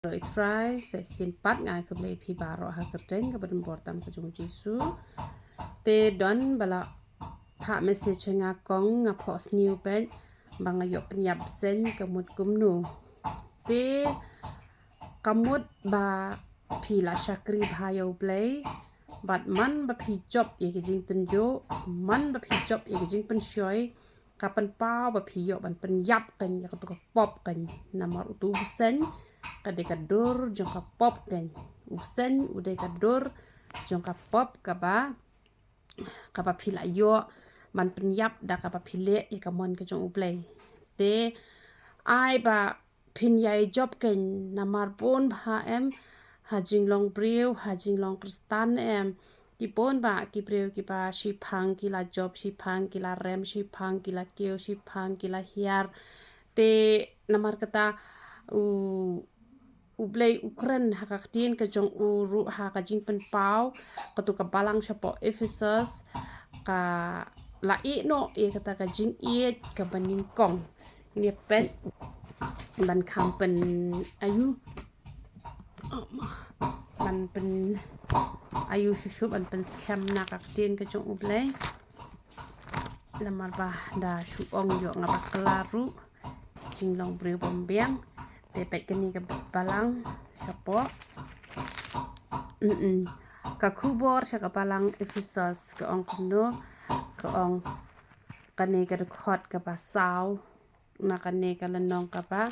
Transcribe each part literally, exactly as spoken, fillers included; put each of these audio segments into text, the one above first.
Ïaroh i Trai, sa shisien pat nga ai khublei phi baroh ha ka kyrteng kaba donbor tam ka jong u Jisu. Te don ba la phah message ha nga kong, nga phoh sniew beit ba nga ïoh pynïap bseiñ, ka mut kumno. Te ka mut ba phi la shakri bha ïa u Blei, bad man ba phi jop ïa ki jingtynjuh, man ba phi jop ïa ki jingpynshoi, ka pynpaw ba phi ïoh ban pynïap kein ïa katu ka pop kein. Namar utu u bseiñ ka dei ka dur jong ka pop kein. U bseiñ u dei ka dur jong ka pop kaba, kaba phi la ïoh ban pynïap da kaba phi leh ïa ka mon ka jong u Blei. Te ai ba phin ïai jop kein, namar bun bha em, ha jinglong briew, ha jinglong Khristan em, ki bun bha ki briew kiba shiphang ki la jop, shiphang ki la rem, shiphang ki la kiew, shiphang ki la hiar. Te namar kata u, u Blei u kren ha ka ktien ka jong u ruh ha ka jingpynpaw, katu ka balang shapoh Ephesus, ka la ïeh noh ïa kata ka jingïeit kaba nyngkong. Ngin ïa peit ban kham pyn, aïu, ban pyn, aïu shuh shuh ban pynskhem na ka ktien ka jong u Blei. Namar ba da shu ong ïoh nga bakla ruh, jinglong briew bym biang. Te peit kane ka balang shapoh. Mm-mm. Ka khubor sha ka balang Ephesus ka ong kumno, ka ong kane ka dkhot kaba saw, na kane ka lynnong kaba,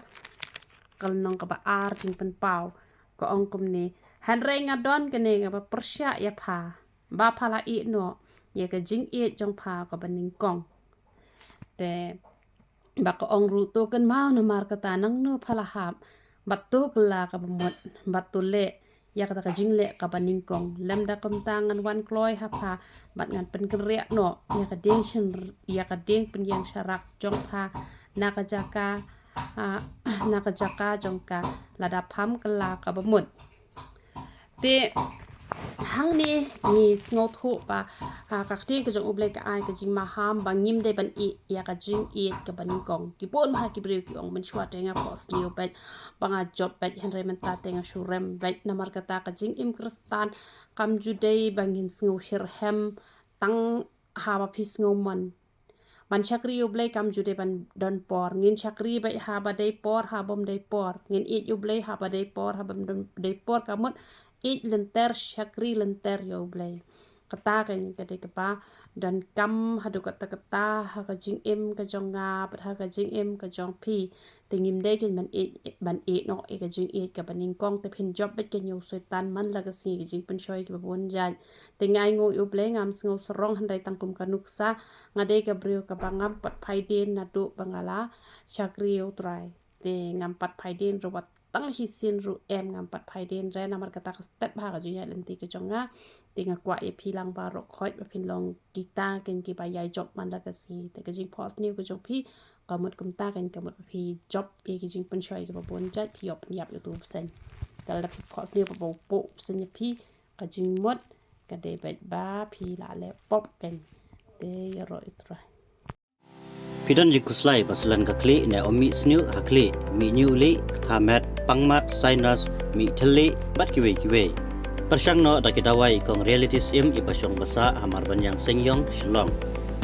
ka lynnong kaba ar Jingpynpaw, ka ong kumne: Hynrei nga don kane kaba pyrshah ïa pha, ba pha la ïeh noh ïa ka jingïeit jong pha kaba nyngkong. Te ba ka ong ruh: To kynmaw namar kata nangno pha la hap, bad to kylla kaba mut, bad to leh ïa kata ka jingleh kaba nyngkong. Lymda kumta ngan wan kloi ha pha, bad ngan pynkynriah noh ïa ka dieng syn, ïa ka dieng pynïeng sharak jong pha na ka jaka, ah, na ka jaka jong ka, lada pham kylla kaba mut. Te hangne ngi sngewthuh ba, ah, ka ktien ka jong U Blei ka ai ka jingmaham ba ngim dei ban ïeh ïa ka jingïeit kaba nyngkong. Ki bun bha ki briew ki ong mynshuwa te nga phohsniew beit, ba nga jop beit, hynrei mynta te nga shu rem beit. Namar kata ka jingim Khristan kam ju dei ba ngin sngew shitrhem tang haba phi sngewmon. Ban shakri U Blei kam ju dei ban don por. Ngin shakri beit haba dei por, ha bym dei por. Ngin ïeit U Blei haba dei por, ha bym dei por. Ka mut ïeit lynter, shakri lynter ïa U Blei. Kata kein ka dei kaba donkam haduh katta katta ha ka jingim ka jong nga bad ha ka jingim ka jong phi. Te ngim dei kein ban ïeh, ban ïeh noh ïa ka jingïeit kaba nyngkong. Te phin jop beit kein ïa u Soitan man la ka sngi, ka jingpynshoi kiba bun jait. Te nga ainguh ïa U Blei, ngam sngew sarong hynrei tang kum ka nuksa, nga dei ka briew kaba ngam pat phai dien naduh ba nga la shakri ïa U Trai. Te ngam pat phai dien ruh, wat tang shisien ruh em, ngam pat phai dien re, namar kata ka stet bha ka jingïaid lynti ka jong nga. Te nga kwah ïa phi lang baroh khoit ba phin long kita kein kiba ïai jop man la ka sngi. Te ka jingphohsniew ka jong phi ka mut kumta kein, ka mut ba phi jop ïa ki jingpynshoi kiba bun jait, phi ïoh pynïap ïa utu u bseiñ. Te lada phi phohsniew ba u pop u bseiñ ïa phi, ka jingmut ka dei beit ba phi la leh pop kein. Te ïaroh U Trai. Phi don jingkhuslai ba slen ka khlieh ne ym mih sniew ha khlieh, mih ñiuh lieh, ktha met, pang mat, sinus, mih thylliej bad kiwei kiwei? Pyrshang noh da ki dawai kong Reality Syiem iba shong ba sah ha Marbaniang Seingiong, Shillong.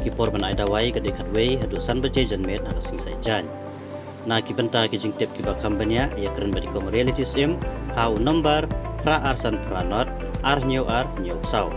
Ki por ban ai dawai ka dei khatwei haduh san baje janmiet ha ka sngi Saitjaiñ. Na ki bynta ki jingtip kiba kham bniah, ïakren bad i kong Reality Syiem ha u nombar phra ar san phra nod ar hynñiew ar hynñiew saw.